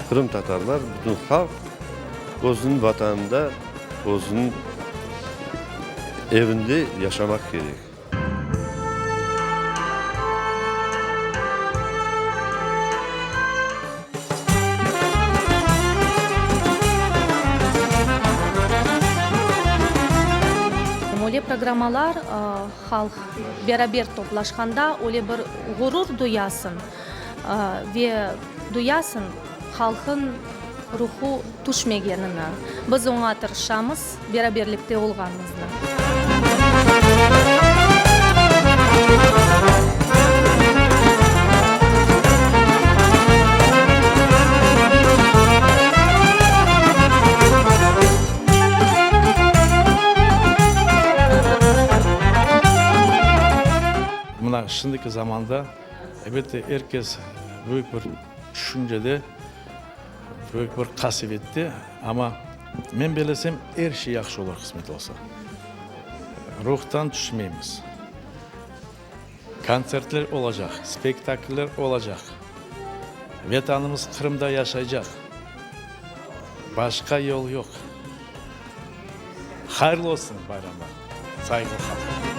Qırımtatarlar, bütün halq özüniñ Vatanında, özüniñ evinde yaşamaq kerek. Öyle programmalar halq beraber toplaşqanda öyle bir ğurur duyasıñ ve duyasıñ halqıñ ruhu tüşmegenini. Biz oña tırışamız, beraberlikte olğanımıznı. Mına şimdiki zamanda, elbette, er kes büyük bir tüşüncede, Büyük bir qasevette, amma men belesem, er şey yahşı olur, qısmet olsa. Ruhtan tüşmeymiz. Kontsertler olacaq, spektakller olacaq. Vetanımız Qırımda yaşaycaq. Başqa yol yoq. Hayırlı olsun bayramlar, sayğılı halqım!